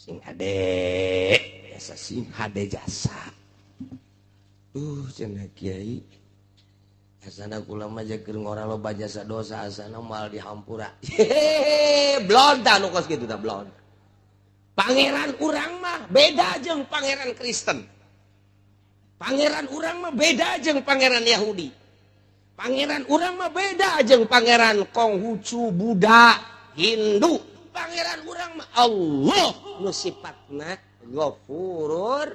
Sing hade jasa, sing hade jasa. Cenah kiai asana kula mah keur ngora loba jasa dosa asana moal dihampura. Hehehe, blon tah nu kos kitu tah blon. Pangeran urang mah beda jeung pangeran Kristen. Pangeran urang mah beda jeung pangeran Yahudi. Pangeran urang mah beda jeung pangeran Konghucu, Buddha, Hindu. Pangeran urang mah Allah nu sifatna Ghafurur.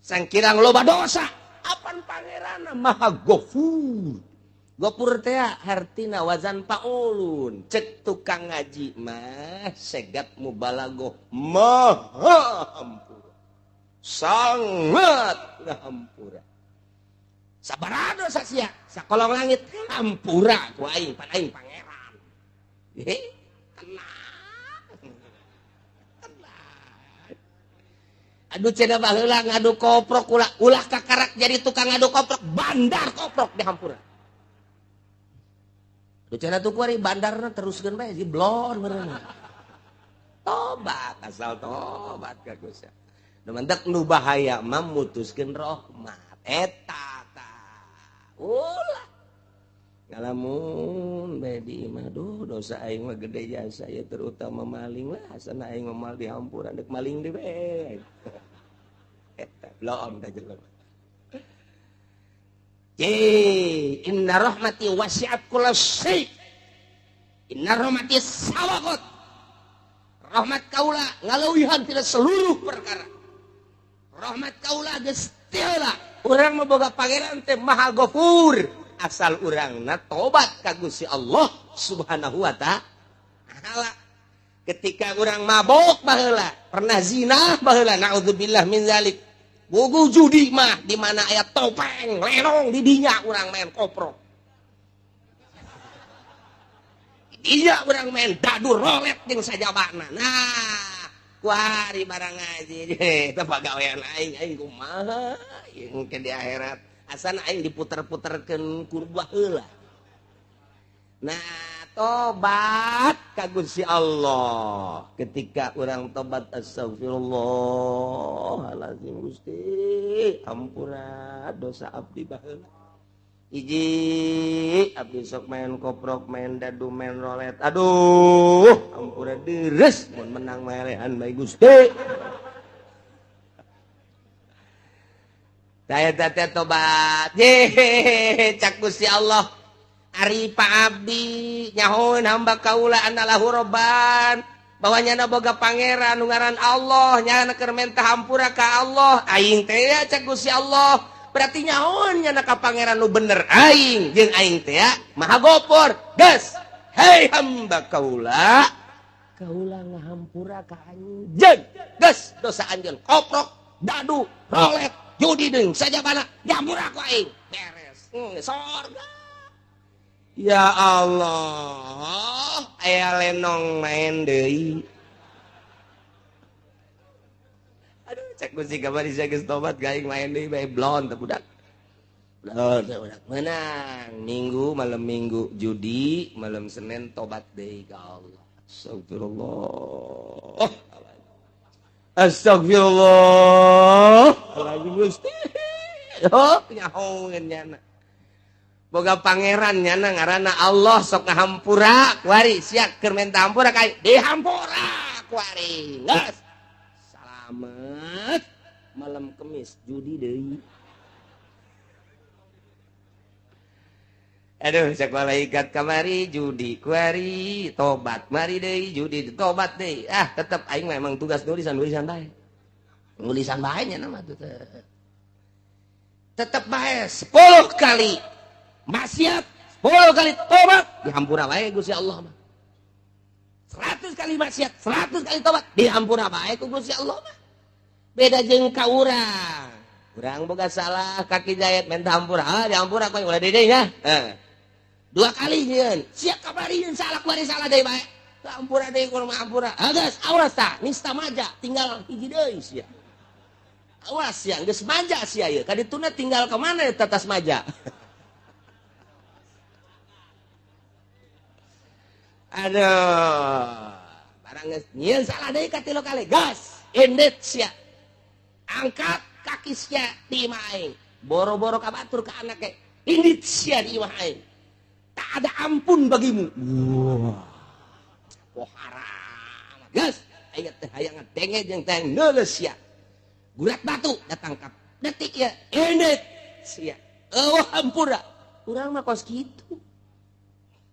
Sangkirang loba dosa, apan pangeran Maha Ghafur. Ghafur teh hartina wazan paulun. Cek tukang ngaji mah segat mubalagoh maha hampura. Sangat ngahampura. Sabaraha dosa sia sakolong langit hampura ku aing pan aing pangeran. Tenang. Tenang. Aduh cenah baheula ngadu koprok ulah ulah kakarak jadi tukang ngadu koprok, bandar koprok dihampura. Aduh cenah tuh kuari bandarna teruskeun bae si blon meureun. Tobat asal tobat ka Gusti. Nu mantak nu bahaya mah mutuskeun rahmat. Eta tah. Ulah ngalamun bae di imah duh dosa aing mah gede jasa ya terutama maling lah asana aing mah moal dihampura deuk maling deui bae. Eta blon da jelema. Ye, inna rahmati wasi'at kulla syai. Inna rahmati sabaqat. Rahmat kaula ngaleuwihan tina seluruh perkara. Rahmat kaula geus teu heula. Urang mah boga pangeran teh Maha Ghafur. Asal urangna tobat ka Gusti Allah Subhanahu wa ta'ala. Ketika urang mabok baheula, pernah zina baheula, naudzubillah min zalik. Gugu judi mah di mana aya topeng lenong di dinya urang main koprok. Iya urang main dadu rolet jeung sajabana. Nah, kuari barang ngaji eta pagawean aing aing kumaha ieu engke di akhirat. Asana aing diputer-puterkeun kurba heula. Nah, tobat ka Gusti Allah. Ketika urang tobat astagfirullahalazim Gusti, ampura dosa abdi baheula. Hiji abdi sok main koprok, main dadu, main rolet. Aduh, ampura deres mun menang melehan bae Gusti. Daya teh tobat. Ye, cak Gusti Allah. Ari Pak Abdi nyahoeun hamba kaula anallahu robban bahwa nyana boga pangeran nu ngaran Allah nyana keur menta hampura ka Allah aing teh ya cak Gusti Allah berarti nyahoeun nyana ka pangeran nu bener aing jeung aing teh ya Maha Gopur geus hei hamba kaula kaula ngahampura ka anjeun geus dosa anjeun koprok dadu rolet judi deung sajabana dihampura ku aing beres sorga. Ya Allah, aya lenong main deui. Aduh, cek Gusti kamari sia geus tobat gaing main deui bae blon teh budak. Blon teh budak. Menang minggu malam minggu judi, malam Senin tobat deui ka Allah. Astagfirullah. Astagfirullah. Lagi Gusti. Oh, nyahoeun nyana. Boga pangeran nyana ngaranna Allah sok ngahampura kuari sia keur menta hampura ka dihampura kuari geus salamet malam Kemis judi deui. Aduh cek malaikat kamari judi kuari tobat mari deui judi tobat deui ah tetep aing memang tugas nulisan bae nulisan bae nya mah tetep bae 10 kali maksiat 10 kali tobat dihampura bae Gusti Allah mah. 100 kali maksiat 100 kali tobat dihampura bae ku Gusti Allah mah. Beda jeung ka urang. Urang boga salah kaki jayat minta hampura ah dihampura ku ulah deui nya. Dua kali nyieun sia kabari nyeun salah kuari salah deui bae. Hampura deui ku mah hampura. Ah geus awas tah nista maja tinggal hiji deui sia. Awas sia geus maja sia ieu ka dituna tinggal ka mana eta tas maja. Aduh, barang geus nyieun salah deui katilu kali, gas indit sia, angkat kaki sia di imah aing. Boro-boro ka batur, ka anak ge indit sia di imah aing, tak ada ampun bagimu. Wah, poharam gas aing teh hayang ngadenge jeung teh neuleus sia. Gurat batu datangkap detik ya, indit sia, eueuh hampura. Urang mah kos kitu,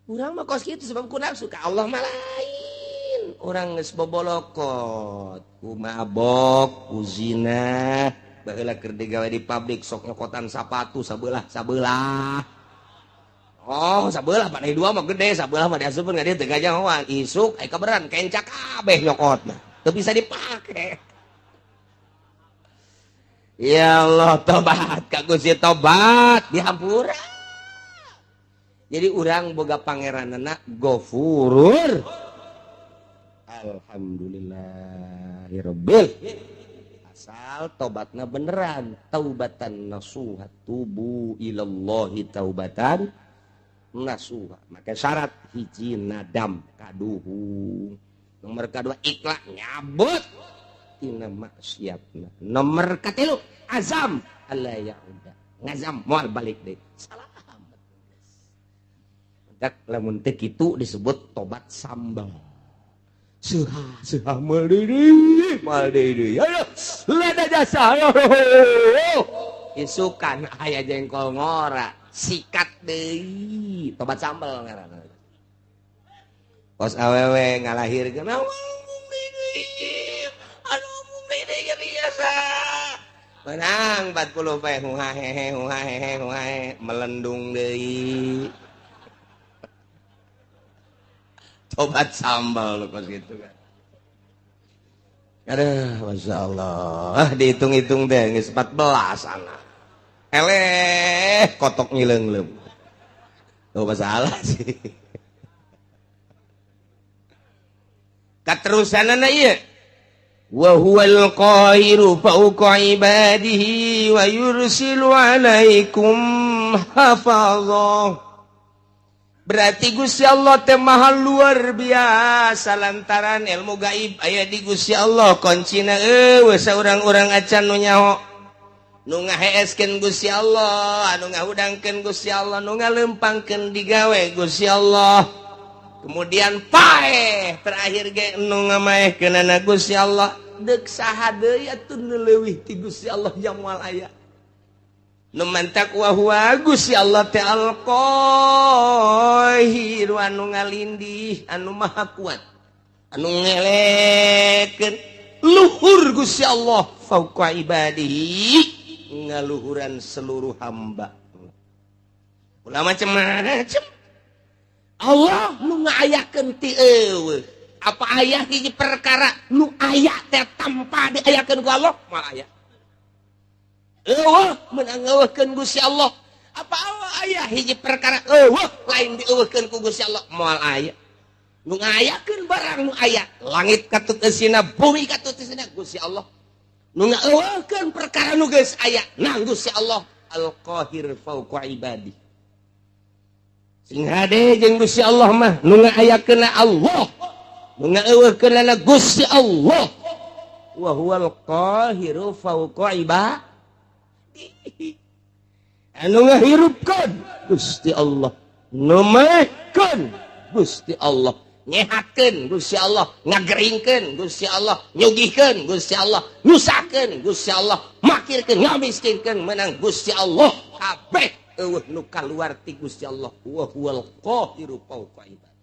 urang mah kos kitu, sebab ku nafsu ka Allah mah lain. Urang geus bobolokot ku mabok, ku zina. Baheula keur digawe di pabrik sok nyokotan sapatu sabelah sabelah. Oh, sabelah pada dua mah gede, sabelah mah diasupkeun ka dieu teu gajahoan. Isuk aya kaberan kenca kabeh nyokotna, teu bisa dipake. Ya Allah, tobat ka Gusti, tobat dihampura. Jadi urang boga pangeranana Gofurur. Alhamdulillahirabbil, asal tobatna beneran, taubatan nasuha, tubu ilallahi taubatan nasuha. Maka syarat hiji nadam kaduhung, nomor kedua ikhlas nyabut tina maksiatna, nomor katilu azam alla yauda, ngazam moal balik deui. Salah. Lamun teu kitu disebut tobat sambal. Seuha seuha, moal deui, moal deui, ayo lada jasa isukan aya jengkol ngora, sikat deui. Tobat sambal ngaranna. Kos awewe ngalahirkeun, aduh, deui biasa menang 40 poe, huha hehe huha hehe huha hehe, melendung deui. Tobat sambal lu kos gitu kan. Aduh, Masya Allah, dihitung-hitung deh geus 14 anak. Eleh, kotok ngileung-leung. Oh, masalah sih. Katerusanana ieu. Wa huwal qahiru fawqa ibadihi wa yursilu alaikum hafazah. Berarti Gusti Allah teh maha luar biasa lantaran ilmu gaib aya di Gusti Allah, kuncina eueuh saurang-urang acan nu nyaho. Nu ngaheeskeun Gusti Allah, anu ngahudangkeun Gusti Allah, nu ngalempangkeun digawe Gusti Allah. Kemudian paeh terakhir ge nu ngamaehkeunana Gusti Allah. Deuk saha deui atuh nu leuwih ti Gusti Allah yang moal aya? Nu mantak wa huwa Gusti Allah teh al-Qahir, anu ngalindih, anu maha kuat, anu ngelekeun luhur. Gusti Allah fauqa ibadihi, ngaluhuran seluruh hamba. Ulah macem-macem. Allah nu ngayakeun ti eueuh. Apa aya hiji perkara nu aya teh tanpa diayakeun ku Allah? Moal aya. Eueuh meunang ngeueuhkeun Gusti Allah. Apa Allah aya hiji perkara eueuh lain dieueuhkeun ku Gusti Allah? Moal aya. Nu ngayakeun barang nu aya, langit katut eusina, bumi katut eusina, Gusti Allah. Nu ngaeueuhkeun perkara nu geus aya nang Gusti Allah Al-Qahir fauqa ibadi. Sing hade jeung Gusti Allah mah, nu ngaayakeunna Allah, nu ngaeueuhkeunna Gusti Allah. Wa huwal qahiru fauqa ibadi, anu ngahirupkeun Gusti Allah, nu maehkeun Gusti Allah, nyehatkeun Gusti Allah, ngageringkeun Gusti Allah, nyugihkeun Gusti Allah, nyusahkeun Gusti Allah, makirkeun, ngamiskinkeun menang Gusti Allah kabeh. Eueuh nu kaluar ti Gusti Allah. Wa huwal qahiru fauqa ibad.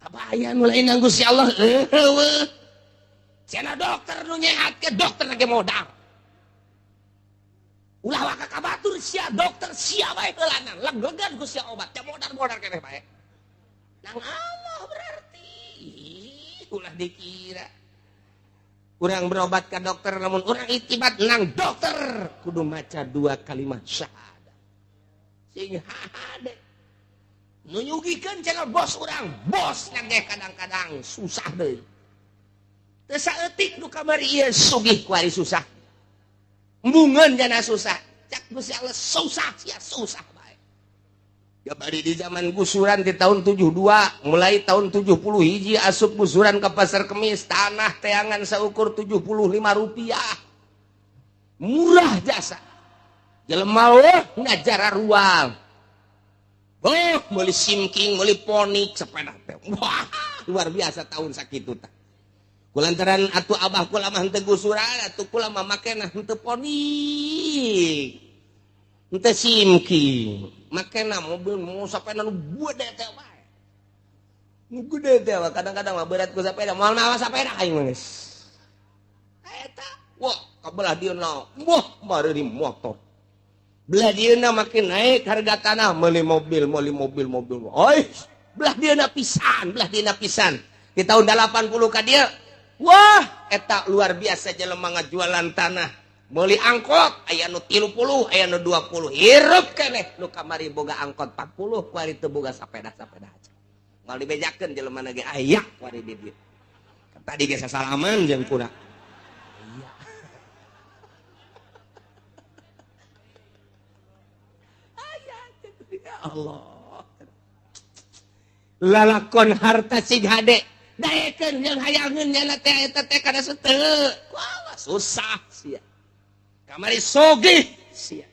Apa aya nu lain Gusti Allah? Eueuh. Cenah dokter nu nyehatkeun, dokter ge modal. Ulah waka ka batur sia, dokter sia bae heulana, leglegan ku sia obat, teh modar-modar keneh bae. Nang Allah berarti ulah dikira. Urang berobat ke dokter, namun urang itibat nang dokter kudu maca dua kalimat syahadat. Sing hade. Nu nyugikeun cenah bos urang, bos ge kadang-kadang susah deui. Teu saeutik nu kamari ieu sugih, kuari susah. Embungeun jana susah. Cak Gusti Allah susah sia, susah bae. Ya bari di zaman gusuran di tahun 72, mulai tahun 70 hiji asup gusuran ke Pasar Kemis, tanah teangan seukur 75 rupiah. Murah jasa. Jelema weh ngajara ruang. Oh, meuli simking, meuli ponik sepeda teh. Wah, luar biasa tahun sakitu tah. Kulantaran atuh abah kula mah henteu gusuran, atuh kula mah makena henteu ponik. Henteu simking. Makena mobil mau sepeda nu gede teh wae. Nu gede teh kadang-kadang mah berat ku sepeda, moal mawa sepeda aing mah geus. Eta, wah, kabelah dieuna. Wah, baru di motor. Belah dieuna makin naik harga tanah, meuli mobil, meuli mobil, mobil. Oi, belah dieuna pisan, belah dieuna pisan. Di tahun 80 ka dieu, wah, eta luar biasa jelema ngajualan tanah. Meuli angkot aya nu 30, aya nu 20. Hirup keneh nu kamari boga angkot 40, kuari teu boga sapeda-sapeda aja. Moal dibejakeun jelema ge aya kuari di dieu. Tadi ge sasalaman jeung kuna. Iya. Aya ya Allah. Lalakon harta sing hade daekeun jeung hayangeun nyana teh eta teh kana seteu. Wah, susah sia. Kamari sogih sia.